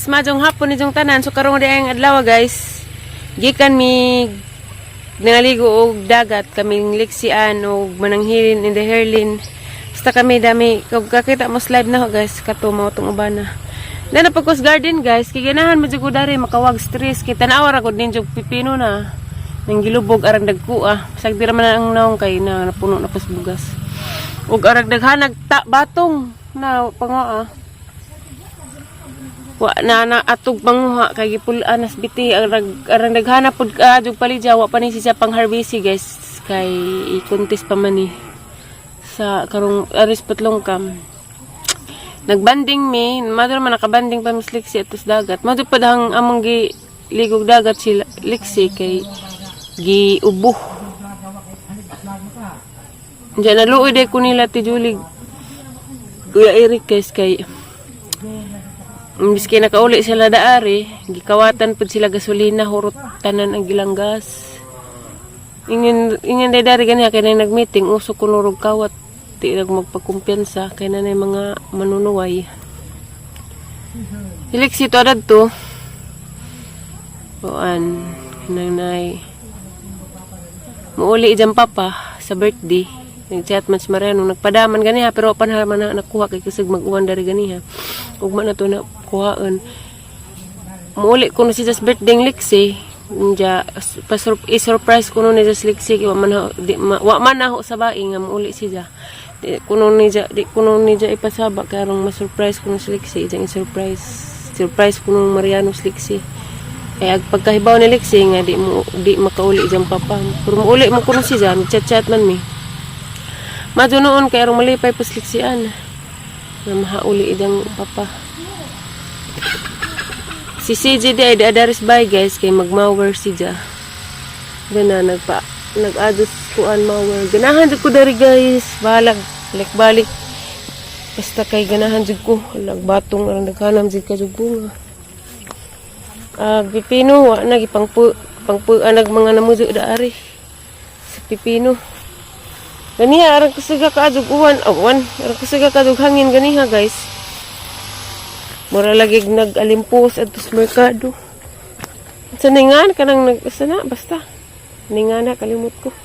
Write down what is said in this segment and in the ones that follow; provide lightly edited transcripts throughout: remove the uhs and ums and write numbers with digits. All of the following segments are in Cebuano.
Guys, maayong hapon ninyong tanan. So karong di ang adlaw, guys. Gikan mi nangaligo og dagat kaming Lixian og Mananghilin in the Herlin. Basta kami dami kung kakita mo live na ho, guys, kato mao tong ubana. Na pagkos garden, guys, kay ganahan mo jud ko dari makawag stress kay tan-awa ra gud ninyo pipino na. Nang gilubog arang dagko ah. Bisag di ra man ang naong kay na napuno na pas bugas. Ug arang daghanag ta batong na pango ah. Wa na na atog panguha kay gipul-an nas biti arang arang daghana pud jug palidya wa pa ni siya pang harvest, guys, kay i-contest pa man ni sa karong aris patlong kam. Nagbanding mi, mother man nakabanding pa Miss Lixie atos dagat. Mo pa dahang among gi ligog dagat si Lixie kay giubo. Diyan naluoy day ko nila ti Julie, Kuya Eric, guys, kay miski nakauli sila daari, gikawatan pud sila gasolina, hurot tanan ang gilang gas. Ingin ingin day dari ganiya kay nang nag-meeting uso kuno rog kawat, di nag magpagkumpiyansa kay nanay mga manunuway. Hiliksi to adad to. Kuan nang nay muuli ijang papa sa birthday. Nag-chat man si Mariano, nagpadaman ganiha pero panhal man na nakuha kay kusog mag-uwan dari ganiha. Ugma na to na kuhaan. Muuli ko na siya sa birthday ng Lixie. Nja, i-surprise ko ni sa Lixie kay wa man di, ma, wa man na ho sa baing nga muuli siya. Di kuno ni siya ipasaba kay arong ma-surprise ko si Lixie, ijang i-surprise. Surprise ko nung Mariano si Lixie. Kaya pagkahibaw ni Lixie nga di mo di makauli ijang papa. Pero muuli mo kuno siya, chat-chat man mi. Madyo noon kay arong malipay pa si Lixian na mahauli ijang papa. Si CJ di ay daris bay, guys, kay magmower siya. Gana nagpa nag-ados kuan mower. Ganahan jud ko dari, guys. Balag balik balik. Basta kay ganahan jud ko. Nagbatong arang naghanam jud ka jud bunga. Ah, pipino wa na gipangpu pangpu nag mga namujo daari. Sa pipino. Ganiha arang kusuga ka adug uwan, oh, uwan, arang kusuga ka adug hangin ganiha, guys. Mura lagi nag-alimpos adto sa merkado. Sa ningan kanang nag sana basta. Ningan na kalimot ko.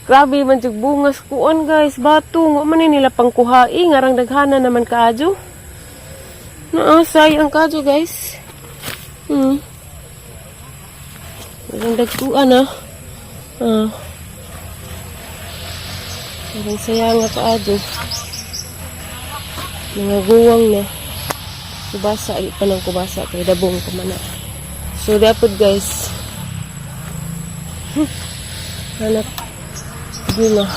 Grabe man jud bungas kuan, guys, batong wa man ni nila pangkuhai ngarang daghana naman kaadyo. Naa sayang kaadyo, guys. Arang dagkuan ah. Ah. Parang sayang nga kaadyo. Mga guwang na. Kubasa, di pa ng kubasa kay dabong pa man na. So dapat, guys. Hanap bunga.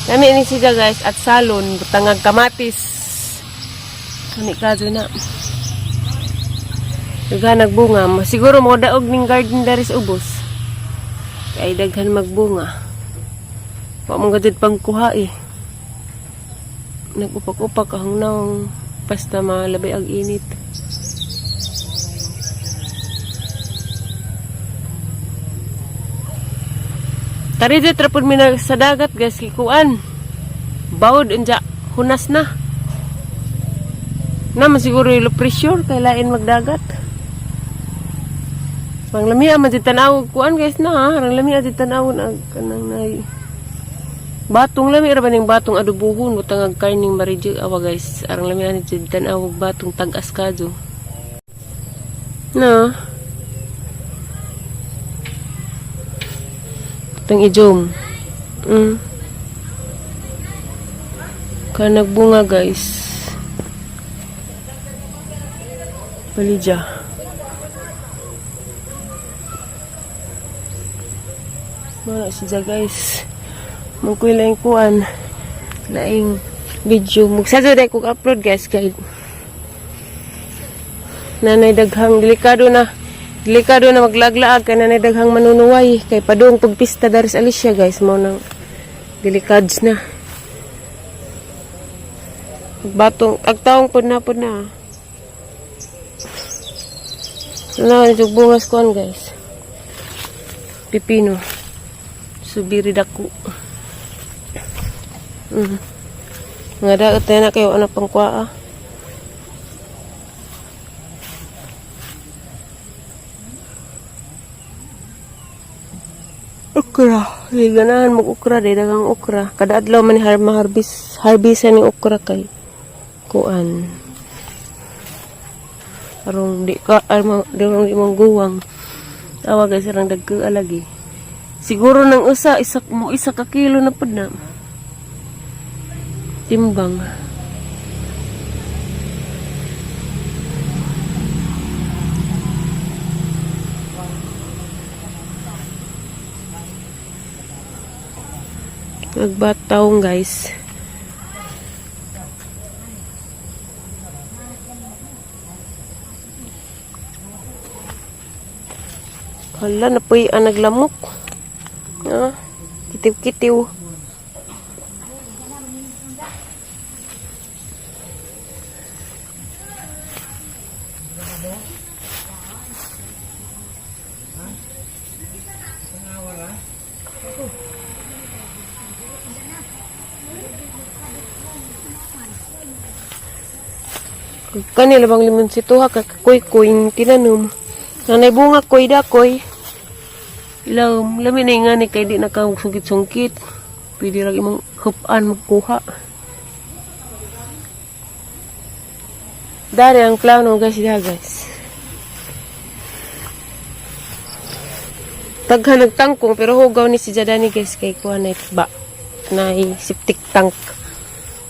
Nami ni siya, guys, at salon butangag kamatis. Kani kadyo na. Daghan nagbunga. Siguro mo daog ning garden dari sa ubos. Kay daghan magbunga. Wa mo gadid pangkuha eh. Nag-upak-upak ang naong basta malabi ang init. Tari di trapod mi na sa dagat, guys, kikuan. Bawod unja hunas na. Na man siguro yung pressure kay lain magdagat. Panglamia man jud tan-aw kuan, guys, na ha. Rang lamia jud tan-awon ang kanang nay. Batong lami ra ba ning batong adubuhon butang ag karning maridyo awa, guys. Arang lami ani jud tan-aw og batong tag-as kadyo. Na. Itong ijom. Ka nagbunga, guys. Palidya. Mana siya, guys. Mungkoy laing kuan. Laing video. Magsado dahil kong upload, guys, kay nanay daghang delikado na. Delikado na maglaglaag kay nanay daghang manunuway. Kay padung pagpista dari sa Alicia, guys. Mao nang delikads na. Batong, agtaong pod na. Ano, yung bungas kuan, guys. Pipino. Subiri dako. Nga daot na kayo ano pang kuha. Okra. Di ganahan mag okra, di dagang okra. Kada adlaw man har maharbis, harbisan ni okra kay kuan. Arong di ka arong di rong di mong guwang. Awa guys, arang dagko alagi. Siguro nang usa isa mo isa ka kilo na pud na. Timbang. Nagbatawng, guys. Hala, napoy ang naglamok. Ah, kitiw-kitiw. Kanila bang limon si tuha kakakoy-koy yung tinanom. Nanay bunga koy dakoy. Ilaw, lami na nga ni kay di nakasungkit-sungkit. Pwede lang imong hupan magkuha. Dari ang plano, guys, diha, guys. Taghan nagtangkong pero hugaw ni si Jadani, guys, kay kuha na ba na septic tank.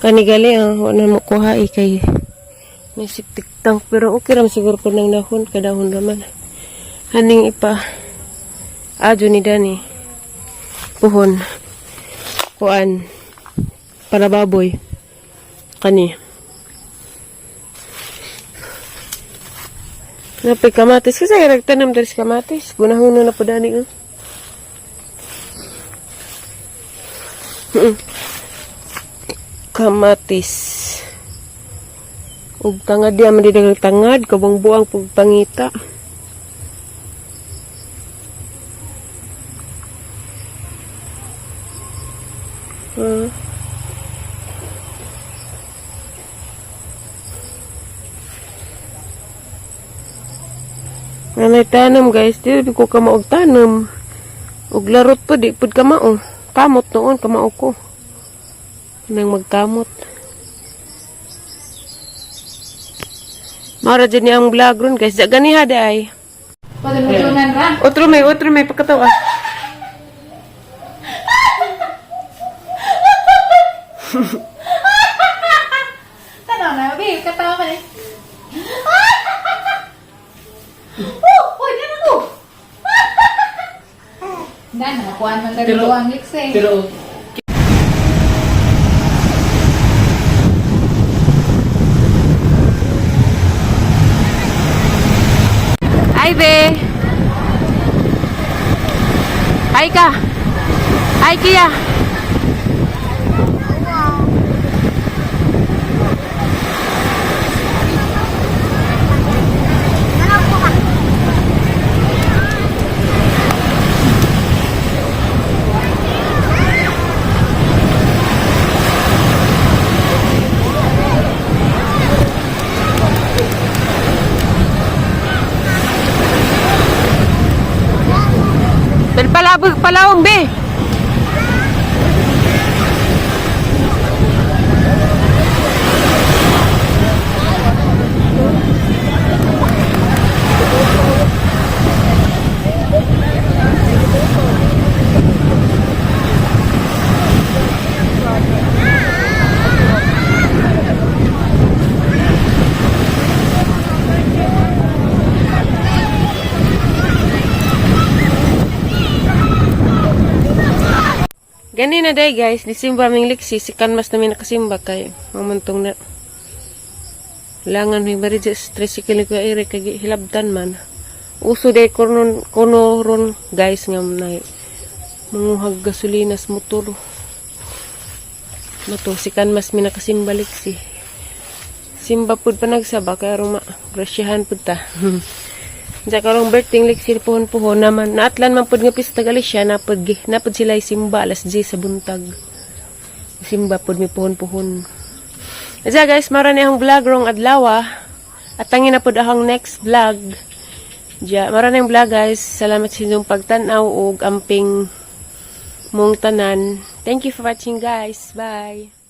Kani gali ang wala mo kuha eh, kay may septic tank pero okay ram siguro po ng dahon kadahon raman. Haning ipa adyo ni Dani puhon kuan para baboy kani. Napay kamatis. Kasi nagtanam dari sa kamatis. Gunahon na po dani. Oh. Kamatis. Ug tangad diya man di dagang tangad. Kabang buang pag pangita. Nanay tanam, guys, di ko ka maog tanam. Og larot po, di pud ka mao. Kamot noon, kamao ko. Nang magkamot. Mara dyan niya ang vlog ron, guys. Di ganiha di ay. Padulutunan ra. Otro may pagkatawa. Tanaw na, babe. Katawa ka ni. Oh, uy, yan ako. Dan, nakakuan man tayo ang likse. Pero Ay, be. Ay ka. Ay, Kia. Dali palabog, palawong, be. Gani na day, guys, nisimba aming liksi, si kanmas namin nakasimba kay mamantong na. Langan may bari tricycle ni Kuya Eric kay hilabtan man. Uso day kuno kuno ron, guys, nga na manguhag gasolina sa motor. Mato si kanmas mi nakasimba liksi. Simba pud pa nagsaba kay aron ma grasyahan pud ta. Diya karong birthday liksi puhon-puhon naman. Naatlan man pud nga pista Galicia, napud napud sila simba alas 10 sa buntag. Simba pud mi puhon-puhon. Diya guys, mao ra ni akong vlog rong adlaw. At tangin na pud akong next vlog. Diya, mao ra na yung vlog, guys. Salamat sa inyong pagtan-aw ug amping mong tanan. Thank you for watching, guys. Bye.